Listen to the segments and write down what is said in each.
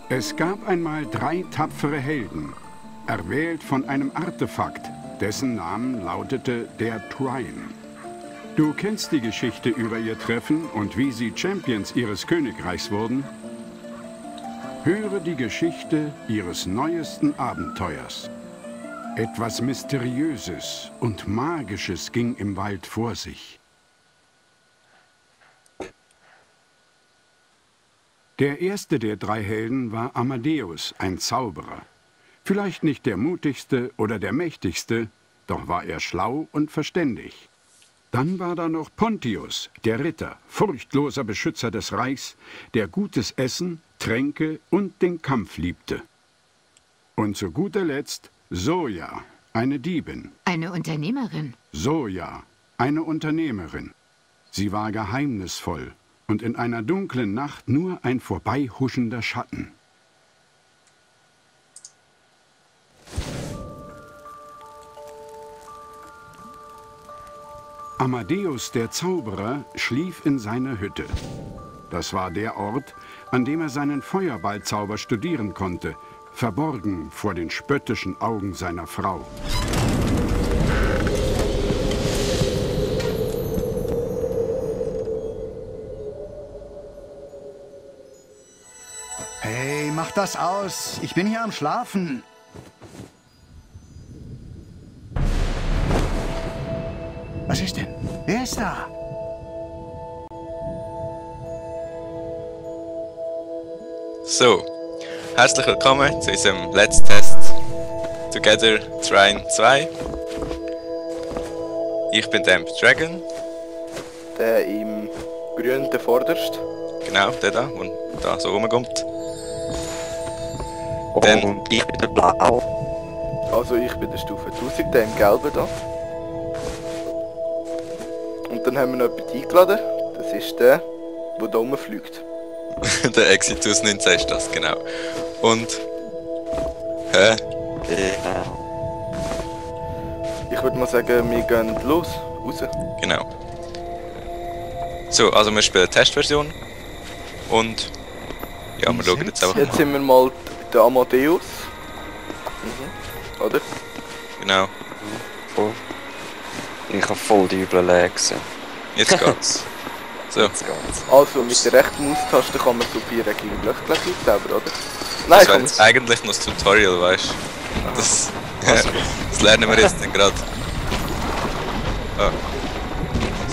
Es gab einmal 3 tapfere Helden, erwählt von einem Artefakt, dessen Namen lautete der Trine. Du kennst die Geschichte über ihr Treffen und wie sie Champions ihres Königreichs wurden? Höre die Geschichte ihres neuesten Abenteuers. Etwas Mysteriöses und Magisches ging im Wald vor sich. Der erste der 3 Helden war Amadeus, ein Zauberer. Vielleicht nicht der mutigste oder der mächtigste, doch war er schlau und verständig. Dann war da noch Pontius, der Ritter, furchtloser Beschützer des Reichs, der gutes Essen, Tränke und den Kampf liebte. Und zu guter Letzt Zoja, eine Diebin. Eine Unternehmerin. Zoja, eine Unternehmerin. Sie war geheimnisvoll und in einer dunklen Nacht nur ein vorbeihuschender Schatten. Amadeus, der Zauberer, schlief in seiner Hütte. Das war der Ort, an dem er seinen Feuerballzauber studieren konnte, verborgen vor den spöttischen Augen seiner Frau. Hey, mach das aus. Ich bin hier am Schlafen. Was ist denn? Wer ist da? So, herzlich willkommen zu unserem Let's Test Together Trine 2. Ich bin der Dragon. Der im grünen vorderst. Genau, der da, der da so rumkommt. Und ich bin der Blau. Also ich bin der Stufe 1000, der im gelben da. Und dann haben wir noch jemanden eingeladen. Das ist der da rumfliegt. Der Exitus 19 ist das, genau. Und... Hä? Ich würde mal sagen, wir gehen los, raus. Genau. So, also wir spielen Testversion. Und... Ja, wir schauen jetzt einfach Jetzt mal. sind wir mal der Amadeus. Oder? Genau. Voll. Ich habe voll die üblen Lags. Jetzt geht's. So. Jetzt geht's. Also mit der rechten Maustaste kann man so viereckige Löcher selber, oder? Nein, Das kann wäre man jetzt eigentlich noch das Tutorial, weißt du? Das, das lernen wir jetzt nicht gerade. Ah.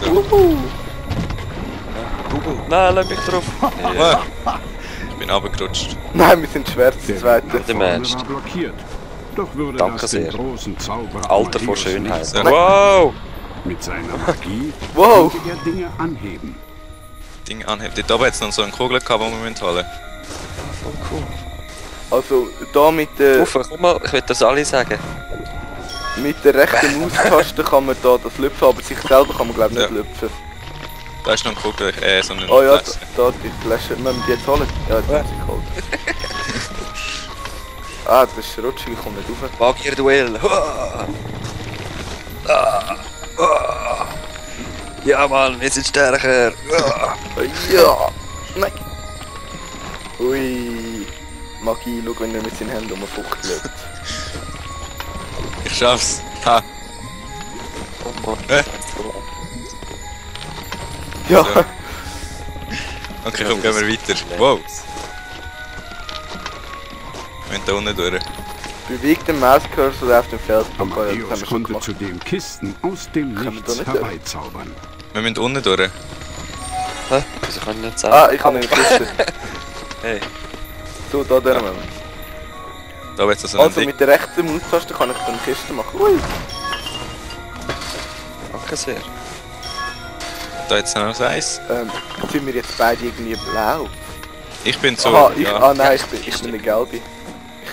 So. Nein, lass mich drauf. Ja. Ich bin runtergerutscht. Nein, wir sind schwer zu zweit. Der Mensch. War blockiert. Doch würde Danke das den sehr. großen Zauberer Alter vor Amadeus Schönheit. nicht sein. Wow! Mit seiner Magie Wow. konnte er Dinge anheben. Ding anheben. Dort oben jetzt noch so eine Kugel gehabt, die wir holen müssen. Voll cool. Also da mit der Guck mal, ich will das alle sagen. rechten Maustaste kann man da das lüpfen, aber sich selber kann man glaube ich nicht Ja. lüpfen. Da ist noch eine Kugel, so eine Oh ja, Flasche. da die Flasche. Wenn wir die jetzt holen? Ja, jetzt haben sie geholt. Ah, das ist rutschig, ich komme nicht rauf. Magier-Duell. Ja Mann, wir sind stärker. Ja! Nein! Ui! Magie, schau, wenn er mit seinen Händen rumfuchtelt. Ich schaff's. Ha. Ja! So. Okay, komm, gehen wir weiter. Wow. Wir müssen da unten durch. Bewegt den Mauscursor auf dem Feld. Das haben Amadeus wir schon konnte gemacht. zudem Kisten aus dem Können wir Nichts da nicht herbeizaubern. Wir müssen unten durch. Hä? Wieso kann ich nicht sagen? Ah, ich habe eine Kiste. Hey. So, da der Mann. Da wird so ein Also Ding. mit der rechten Maustaste kann ich dann eine Kiste machen. Ui! Danke sehr. Da jetzt noch so eins. Sind wir jetzt beide irgendwie blau? Ich bin so. Aha, ja. nein, ich bin eine gelbe.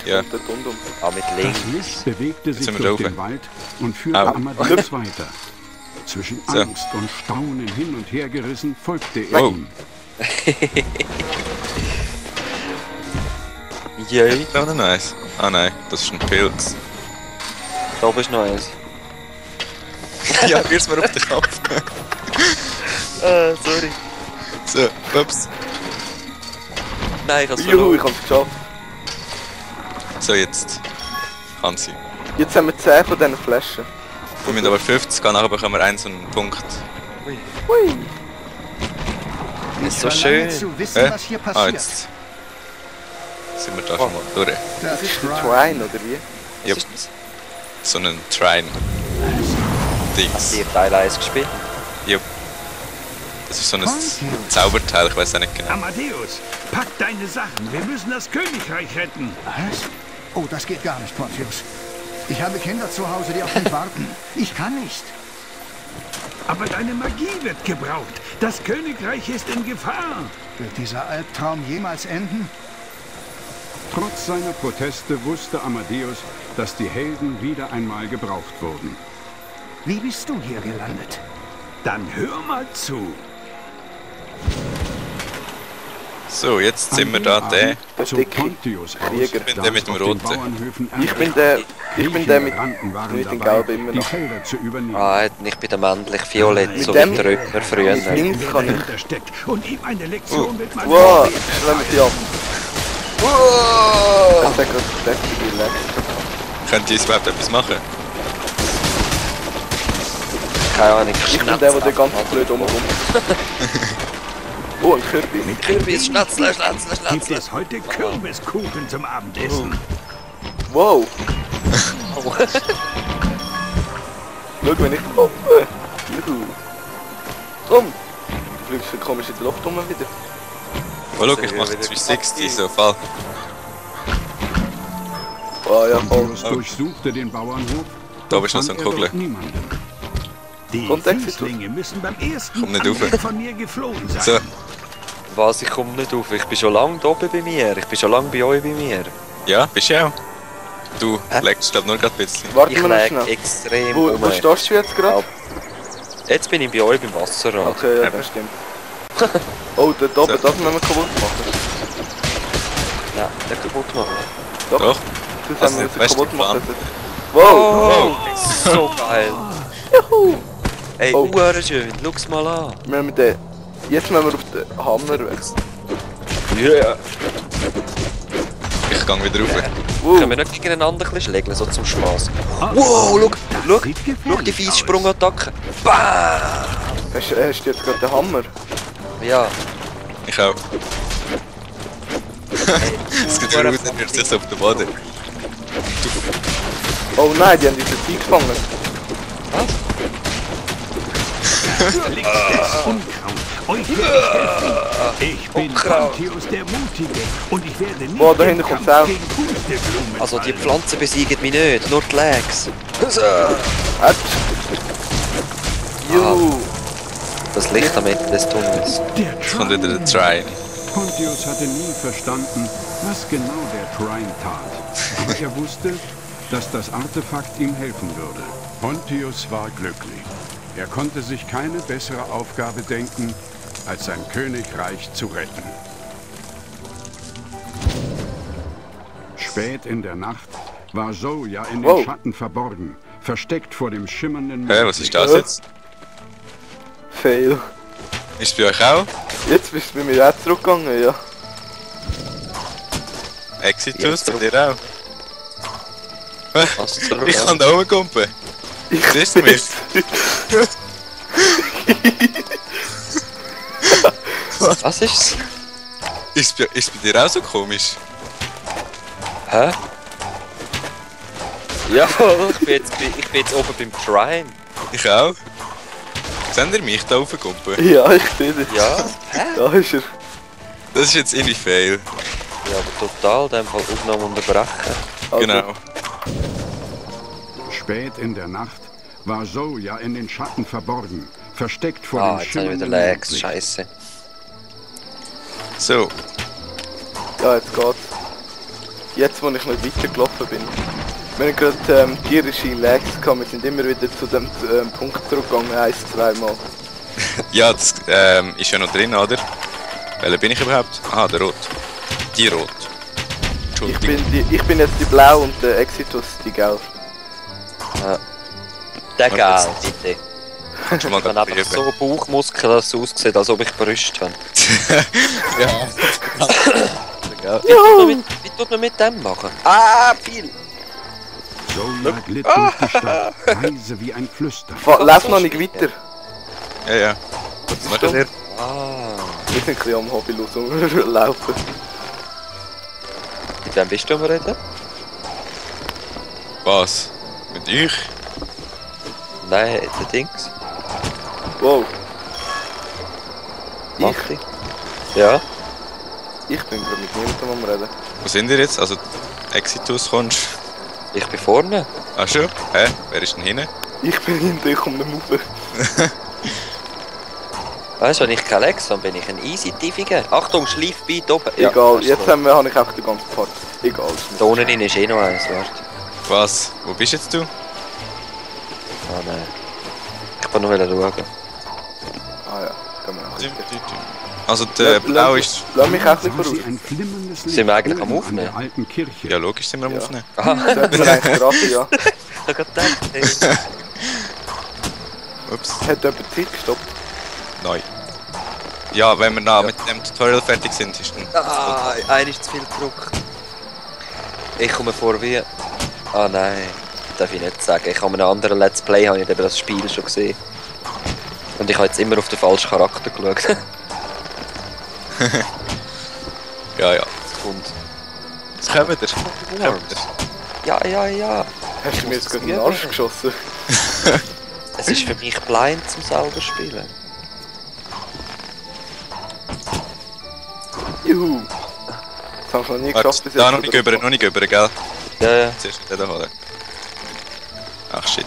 Ich Ja. komme dort unten. Ah, mit Das links. Licht bewegte sich sind wir durch da den oben. Wald und führte Au. Amadeus weiter. Zwischen So. Angst und Staunen hin und her gerissen, folgte er Wow. ihm. Yay. Da noch eins. Ah nein, das ist ein Pilz. Da oben ist noch eins. Ja, wir's mir auf den Kopf. Sorry. So, ups. Nein, ich hab's Juhu, ich verloren. hab's geschafft. So, jetzt. Kann sie. Jetzt haben wir 10 von diesen Flaschen. Wir müssen aber 50 gehen, nachher bekommen wir einen so einen Punkt. Hui. Das ist so Ich schön. verlange zu wissen, was hier Ah, passiert. jetzt sind wir da schon mal durch. Das ist der Twine, oder wie? Ja, Was ist das? so einen Trine. Dings. Die Teil 1 gespielt. Ja. Das ist so ein Zauberteil, ich weiß auch nicht genau. Amadeus, pack deine Sachen. Wir müssen das Königreich retten. Was? Oh, das geht gar nicht, Pontius. Ich habe Kinder zu Hause, die auf mich warten. Ich kann nicht. Aber deine Magie wird gebraucht. Das Königreich ist in Gefahr. Wird dieser Albtraum jemals enden? Trotz seiner Proteste wusste Amadeus, dass die Helden wieder einmal gebraucht wurden. Wie bist du hier gelandet? Dann hör mal zu. So, jetzt sind wir An da, dem der. Abend Der zog dicke Pontius aus, Krieger. Ich bin da der es mit dem auf den Roten. Bauernhöfen Ich bin ernstete. der mit, Griechen waren mit den dabei, Gelben immer die noch. Felder zu übernehmen. Ah, ich bin der männlich violett, Mit so dem- wie der Römer früher. mit dem- Wer kann ich. dahinter steckt und ihm eine Lektion mit meinem Wow, Vorbild schlimm die ab. Wow! Das hat gerade deftig gelacht. Könnt ihr jetzt überhaupt etwas machen? Keine Ahnung, Ich bin der ganz blöd rumkommt. Oh, ein Kürbis. Kürbis, Schnatzler, Schnatzler, Gibt Schnatzler. es heute Kürbiskuchen zum Abendessen? Wow. Schau, wenn ich hoppe. Juhu. Komm. Du fliegst so komisch in die Luft rum wieder. Oh, schau, ich mache 360, so Fall. Ah ja, voll. Pontius durchsuchte den Bauernhof. Da bist du noch so ein fand er Kugel. dort niemanden. Die Kommt Exitus. Fieslinge müssen beim ersten Komm nicht rauf. Angriff von mir geflohen sein. So, Was, ich komme nicht auf. Ich bin schon lange da oben bei mir. Ich bin schon lange bei euch bei mir. ja, bist du auch. Du legst, glaub nur gerade ein bisschen. Warte Ich mal noch leg schnell. extrem Wo um. stehst du jetzt gerade? Jetzt bin ich bei euch beim Wasserrad. Okay, ja, das stimmt. Oh, dort oben, So. das müssen wir kaputt machen. Nein, nicht kaputt machen. Doch. Doch. Das Das haben wir ist müssen der kaputt beste machen. Plan. Wow. Oh, so geil. Ey, Oh. schön. Schau's mal an. Wir müssen den... Jetzt müssen wir auf den Hammer wechseln. Yeah. Ich gang wieder rauf. Können wir nicht gegeneinander ein bisschen schlägeln, so zum Spaß? Ah, Wow, schau sieht die gefährlich fiese aus. Sprungattacke. Bam! Hast du jetzt gerade den Hammer? Ja. Ich auch. Es geht wieder raus, dann hört sich so auf den Boden. Oh nein, die haben diese Vieh gefangen. Liegt des Unkraut. Euch werde ich helfen. Ich bin Unkraut. Pontius der Mutige und ich werde nicht Boah, da den hinten kommt's Kampf auch. gegen Pusteblumen Also die fallen. Pflanzen besiegen mich nicht, nur die Legs. Hat. Juhu. Das Licht am Ende des Tunnels. Der Kommt wieder der Trine. Pontius hatte nie verstanden, was genau der Trine tat. Aber er wusste, dass das Artefakt ihm helfen würde. Pontius war glücklich. Er konnte sich keine bessere Aufgabe denken, als sein Königreich zu retten. Spät in der Nacht war Zoja in den Wow. Schatten verborgen, versteckt vor dem schimmernden Hä, was ist das jetzt? Fail. Ist es bei euch auch? Jetzt bist du bei mir auch zurückgegangen, ja. Exitus, bei dir auch? Was Ich kann da rumkumpen. Siehst du mich? Was ist's? Ist es bei dir auch so komisch? Hä? Ja, ich bin jetzt oben beim Shrine. Ich auch. Seht ihr mich da rumkumpen? Ja, ich sehe dich. Ja? Hä? Da ist er. Das ist jetzt irgendwie fail. Ja, aber total, in dem Fall Aufnahme unterbrechen. Also, Genau. Spät in der Nacht war Zoja in den Schatten verborgen, versteckt vor Ah, dem jetzt habe ich wieder schimmernden Lags, Mondlicht. scheiße. So, Ja, jetzt geht's. Jetzt, wo ich noch weitergelaufen bin. Wir haben gerade tierische Lags gehabt, wir sind immer wieder zu dem Punkt zurückgegangen, 1-2 Mal. ja, das ist ja noch drin, oder? Welcher bin ich überhaupt? Ah, der Rot. Die Rot. Entschuldigung. Ich bin jetzt die Blau und der Exitus die Gelb. Der Und Gel, jetzt- bitte. Kannst du mal Ich habe gerade einfach drüber. so Bauchmuskeln, dass es aussieht, als ob ich Brüste habe. Ja. Ja, wie tut man mit dem machen? Ah, viel! Zola glitt durch die Stadt, leise wie ein Flüstern. Lauf noch nicht weiter. Ja. Was macht ihr? Ah. Wir sind ein bisschen am Hobby los laufen. Mit wem bist du am Reden? Was? Mit euch? Nein, der Dings. Wow. Machti. Ja? Ich bin gerade mit niemandem am Reden. Wo sind ihr jetzt? Also, Exitus kommst. Ich bin vorne. Ach schon? Hä? Wer ist denn hinten? Ich bin hinten, ich komme nicht rauf. Weißt du, wenn ich kein Lex habe, bin ich ein easy Tiefiger. Achtung, Schleifbein oben. Ja, Egal, jetzt habe ich auch den ganzen Part. Egal. da unten ist eh noch eins, warte. Was? Wo bist jetzt du? Ah nein. Ich kann noch schauen. Ah ja, gehen wir auch weiter. Also, der Blau ist. Lass mich auch ein Sah bisschen sie voraus. ein flimmerndes Licht Sind wir eigentlich am oben Aufnehmen? an der alten Kirche. Ja, logisch sind wir am Ja. Aufnehmen. Aha, Sollten wir eigentlich gerade, ja. ich hab grad gedacht, hey. Ups. Hat jemand Zeit gestoppt? Nein. Ja, wenn wir noch mit dem Tutorial fertig sind, ist dann. Ah, einer ist zu viel Druck. Ich komme vor wie... Ah nein, darf ich nicht sagen. Ich habe einen anderen Let's Play, habe ich eben das Spiel schon gesehen. Und ich habe jetzt immer auf den falschen Charakter geschaut. Ja. Und... Jetzt kommen wir. Ja. Hast du mir jetzt gerade in den Arsch geschossen? Es ist für mich blind zum selber spielen. Juhu. Das habe ich noch nie geschafft bis Da jetzt. noch nicht über, gell? Ja. Zuerst den holen. Ach shit.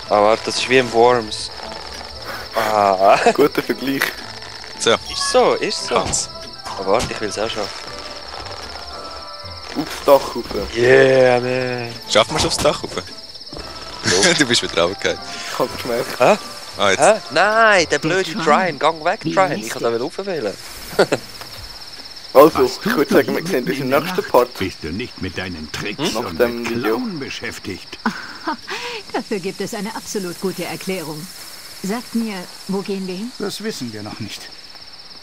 Ah warte, das ist wie im Worms. Ah. Guter Vergleich. So, Ist so. Hans. Aber warte, ich will es auch schaffen. Aufs Dach rauf. Yeah, man. Schaffen wir es aufs Dach rauf? Du bist wieder runtergefallen. Ich habe es gemerkt. Hä? Ah, jetzt. Hä? Nein, der blöde Trine. Gang weg, Wie Trine. lässt Ich kann da rauf wählen. Also, Was ich tut würde er sagen, wir so sehen uns im in der nächsten Nacht? Part. Bist du nicht mit deinen Tricks Nach und dem mit Video. Klauen beschäftigt? Dafür gibt es eine absolut gute Erklärung. Sagt mir, wo gehen wir hin? Das wissen wir noch nicht.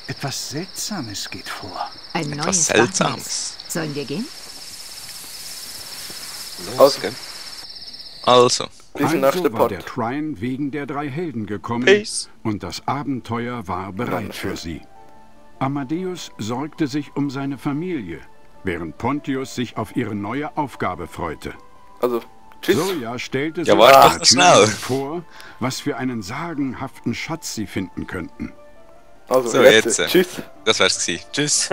Etwas Seltsames geht vor. Ein Etwas neues Seltsames. Wagnis. Sollen wir gehen? Los, gell? Also, Bis im nächsten Also war Part. der Trine wegen der 3 Helden gekommen Peace. und das Abenteuer war bereit für sie. Amadeus sorgte sich um seine Familie, während Pontius sich auf ihre neue Aufgabe freute. Also, tschüss. Zoja stellte Ja, sich warte der doch noch schnell. Türen vor, was für einen sagenhaften Schatz sie finden könnten. Also, so jetzt. jetzt. Tschüss. Das wär's gewesen. Tschüss.